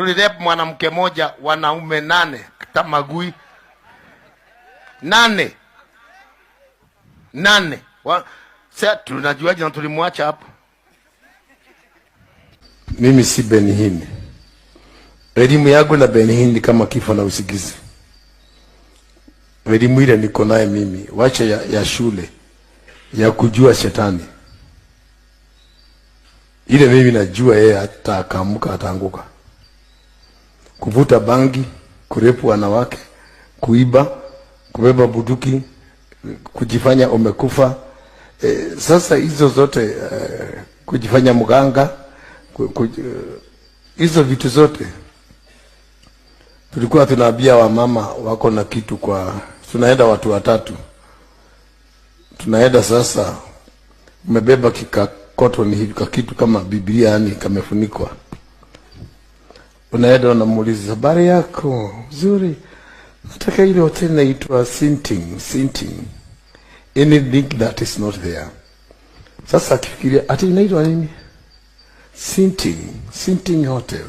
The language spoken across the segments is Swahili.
Tulirape mwanamke moja, wanaume nane, tamagui nane nane. Sasa tunajuaje na tulimwacha hapo? Mimi si Benny Hinn. Elimu yangu na Benny Hinn ni kama kifo na usingizi. Elimu ile niko naye mimi, wacha ya shule ya kujua shetani. Ile mimi najua yeye hata akaamka ataanguka. Kuvuta bangi, kurape wanawake, kuiba, kubeba bunduki, kujifanya umekufa. Sasa hizo zote, kujifanya mganga, hizo vitu zote tulikuwa tunaambia wamama wako na kitu kwa, tunaenda watu watatu, tunaenda sasa, umebeba kika cotton hivi ka kitu kama Biblia, yani kamefunikwa, unaenda unamuuliza, "Habari yako?" "Nzuri." "Nataka ile hoteli inaitwa Sinting, Sinting," anything that is not there. Sasa akifikiria ati inaitwa nini? Sinting, Sinting Hotel.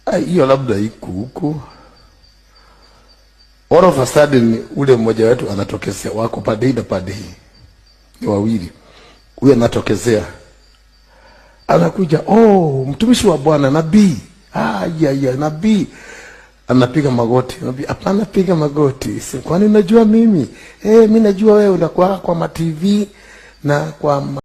Ah, hiyo labda iko huko. All of a sudden ule mmoja wetu anatokezea, wako pande hii na pande hii, ni wawili. Huyu anatokezea, anakuja, "Oh, mtumishi wa Bwana, nabii." "Ah, ya nabii." Anapiga magoti. "Nabii." "Hapana, piga magoti. Si, kwani unajua mimi?" "Eh, mimi najua wewe unakuwa kwa ma TV na kwa ma